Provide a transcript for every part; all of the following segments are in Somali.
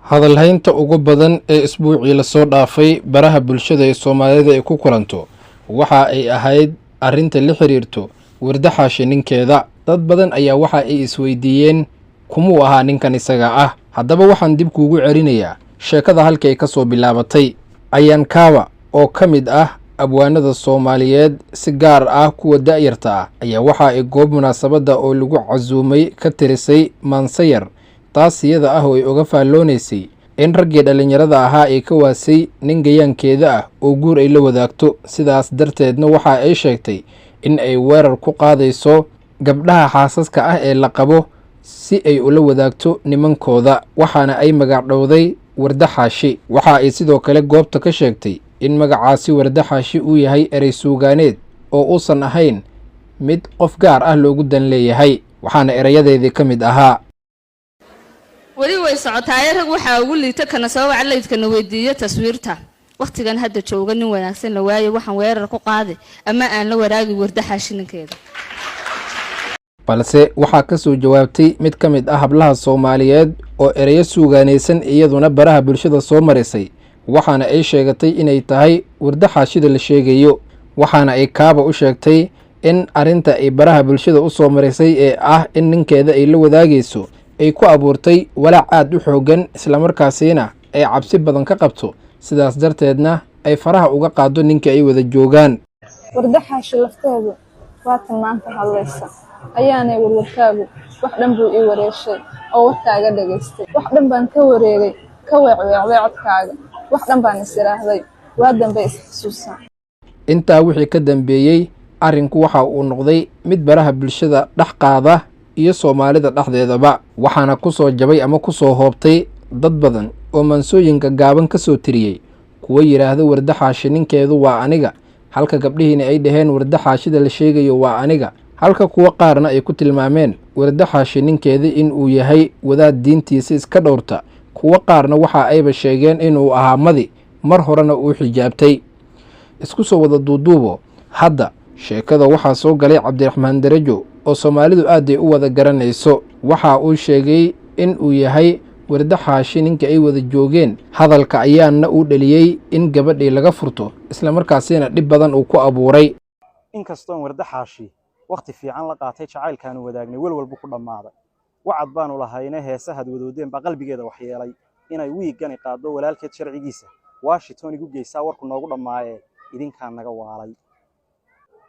Hadalhaynta ugu badan ee isbuucii lasoo dhaafay baraha bulshada ee Soomaalida ay ku kulanto waxa ay ahayd arrinta la xiriirto Warda Xaashi ninkeeda. Dad badan ayaa waxa ay isweydiiyeen kumuu ahaa ninkan isaga ah. Haddaba waxaan dib kuugu celinayaa sheekada halkii ay ka soo bilaabatay. Ayaan Kaaba oo ka mid ah abwaanada Soomaaliyeed, si gaar ah kuwa da'yarta ah, ayaa waxa ay goob munaasabadda oo lagu casuumay ka tirisay maansayar, taas iyada ah oo ay uga faalloonaysay in raggii dhallinyarada ahaa ay ka waasay nin gayaankeeda ah oo guur ay la wadaagto. Sidaas darteedna waxa ay sheegtay in ay weerar ku qaadayso gabdhaha xaasaska ah ee la qabo si ay ula wadaagto nimankooda, waxaana ay magacdhowday Warda Xaashi. Waxa ay sidoo kale goobta ka sheegtay in magacaasi Warda Xaashi uu yahay erey suugaaneed oo uusan ahayn mid qof gaar ah loogu dan leeyahay, waxaana erayadeedii ka mid ahaa: Weli way socotaaye, rag waxaa ugu liita kana soo waca laydkana weydiiyo taswiirta. Wakhtigan hadda jooga nin wanaagsan la waaye, waxaan weerar ku qaadi ama aan la waraagi Warda Xaashi ninkeeda. Balse waxaa ka soo jawaabtay mid ka mid ah hablaha Soomaaliyeed oo ereyo suugaanaysan iyaduna baraha bulshada soo marisay, waxaana ay sheegatay inay tahay Warda Xaashida la sheegayo, waxaana ay Kaaba u sheegtay in arrinta ay baraha bulshada u soo marisay ee ah in ninkeeda ay la wadaagayso ay ku abuurtay walaac aad u xooggan, islamarkaasina ay cabsi badan ka qabto, sidaas darteedna ay faraha uga qaado ninka ay wada joogaan. Warda Xaashi lafteedu waatan maanta hadlaysa. Ayaanay warwarkaagu wax dhan buu ii wareeshay oo warkaaga dhagaystay. Wax dhan baan ka wareegay, ka weecweecday codkaaga. Wax dhan baan is idhaahday waa dambe is xusuusan. Intaa wixii ka dambeeyey, arrinku waxa uu noqday mid baraha bulshada dhex qaada iyo Soomaalida dhexdeedaba, waxaana ku soo jabay ama ku soo hoobtay dad badan oo maansooyinka gaaban ka soo tiriyey, kuwo yidhaahdo Warda Xaashi ninkeedu waa aniga, halka gabdhihiina ay dhaheen Warda Xaashida la sheegayo waa aniga, halka kuwo qaarna ay ku tilmaameen Warda Xaashi ninkeeda in uu yahay wadaad diintiisa iska dhowrta. Kuwo qaarna waxa ayba sheegeen inuu ahaa madi mar horena uu xijaabtay. Isku soo wada duuduubo, hadda sheekada waxaa soo galay Cabdiraxmaan Derajo oo Soomaalidu aad ay u wada garanayso. Waxa uu sheegay in uu yahay Warda Xaashi ninka ay wada joogeen. Hadalka ayaana uu dhaliyey in gabadhii laga furto, islamarkaasina dhib badan uu ku abuuray. Inkastoon Warda Xaashi wakhti fiican la qaatay, jacaylkaanu wadaagnay welwalbu ku dhammaaday. Wacad baanu lahayne, heesahaad wadoodeen baa qalbigeeda waxyeelay. Inay wiiggani qaaddo walaalkeed sharcigiisa Washington igu geysaa warku noogu dhammaaye, idinkaa naga waalay.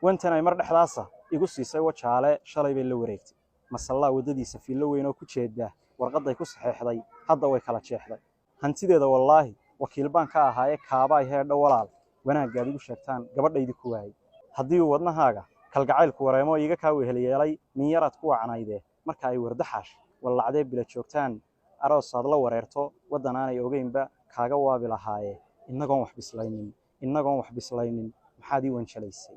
Wantan ay mar dhexdaasa igu siisay Wajaale shalay bay la wareegtay masallaa waddadiisa fiillo weyn oo ku jeeda. Warqadday ku saxeexday hadda way kala jeexday hantideeda. Wallaahi wakiil baan ka ahaaye, kaabaay heedho walaal, wanaaggaad igu sheegtaan gabadhaydii ku waayey. Haddii uu wadnahaaga kalgacaylku wareemo iiga kaa wehelyeelay, minyaraad ku wacnaydee marka ay Wardaxaash wallacdee bila joogtaan, aroosaad la wareerto waddan aanay ogeynba kaaga waabi lahaaye. Innagoon wax bislaynin, innagoon wax bislaynin, maxaad ii wanjalaysay?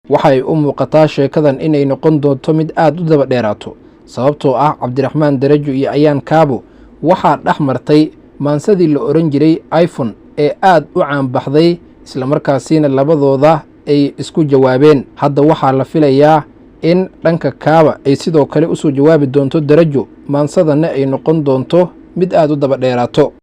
Waxay u muuqataa sheekadan inay noqon doonto mid aad u daba dheeraato, sababtoo ah Cabdiraxmaan Derajo iyo Ayaan Kaabo waxaa dhex martay maansadii la odhan jiray iPhone ee aad u caanbaxday, islamarkaasina labadooda ay isku jawaabeen. Hadda waxaa la filayaa in dhanka Kaaba ay sidoo kale usoo jawaabi doonto Derajo, maansadana ay noqon doonto mid aad u daba dheeraato.